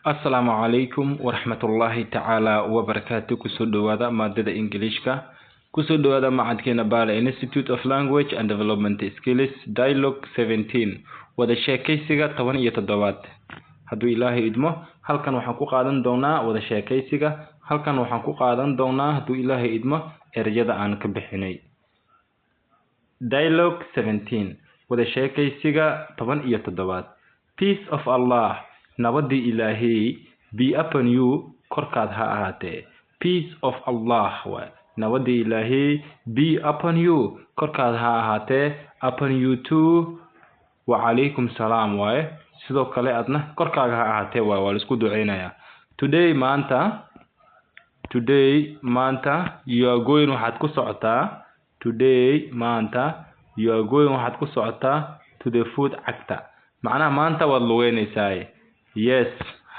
Asalaamu calaykum waraxmatullaahi tacaala wabarakaatu. Kusoo dhawaada maadada Ingiliishka, kusoo dhawaada macadkeena Bala Institute of Language and Development Skills. Dialogue 17, wada sheekaysiga 17aad. Hadduu Ilaahay idmo, halkan waxaan ku qaadan doonaa wada sheekaysiga. Halkan waxaan ku qaadan doonaa, hadduu Ilaahay idmo, ereyada aan ka bixinay. Dialogue 17, wada sheekaysiga 17aad. Peace of Allah, nabadii Ilaahay, be upon you, korkaad ha ahaatee. Peace of Allah waay, nabadii Ilaahay, be upon you, korkaad ha ahaatee. Upon you too, wacalaykum salaam waaye. Sidoo kale adna korkaaga ha ahaatee waay, waa la isku duceynayaa. Today, maanta. Today, maanta, you are going, waxaad ku socotaa. Today, maanta, you are going, waxaad ku socotaa, to the foot, cagta. Macnaha maanta waad lugeynaysaa. Yes,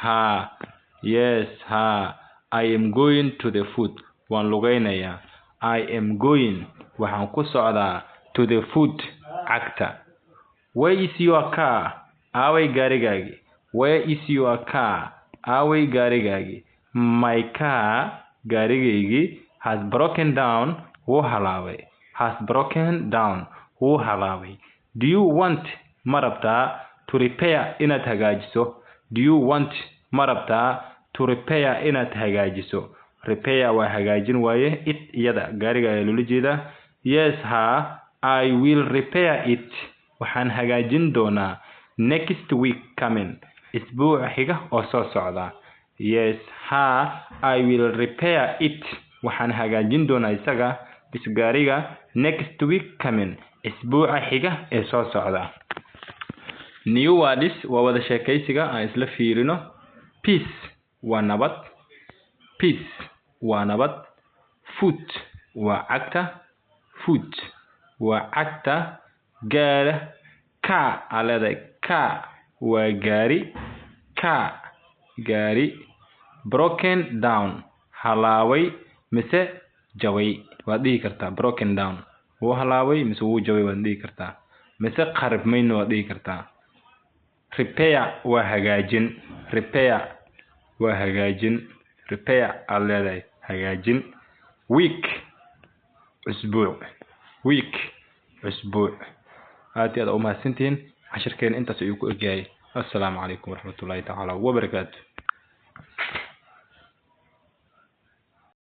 ha. Yes, ha, I am going to the foot, waan lugeynayaa. I am going, waxaan ku socdaa, to the foot, cagta. Where is your car? Aaway gaarigaagi? Where is your car? Aaway gaarigaagi? My car, gaarigaygii, has broken down, wuu halaabay. Has broken down, wuu halaabay. Do you want, ma rabtaa, to repair, inaad hagaajiso? Do you want, ma rabtaa, to repair, inaad hagaajiso? Repair waa hagaajin waaye. It, iyada, gaariga ayaa loola jeedaa. Yes, ha, I will repair it, waxaan hagaajin doonaa, next week coming, isbuuca xiga oo soo socda. Yes, ha, I will repair it, waxaan hagaajin doonaa isaga bis gaariga, next week coming, isbuuca xiga ee soo socda. New words waa wada sheekaysiga aan isla fiirino. Peace waa nabad. Peace waa nabad. Foot waa cagta. Foot waa cagta. Gaara, car aa leedahay. Car waa gaari. Car, gaari. Broken down, halaabay mise jabay waad dhihi kartaa. Broken down, wuu halaabay mise wuu jabay waad dhihi kartaa, mise qaribmayna waad dhihi kartaa. Repair waa hagaajin. Repair waa hagaajin. Repair aad leedahay, hagaajin. Week, usbuuc. Week, usbuuc. Aad iyo aad u mahadsantihiin. Cashirkeena intaas ayuu ku egyahay. Assalaamu calaykum waraxmatullaahi tacaala wabarakaatu.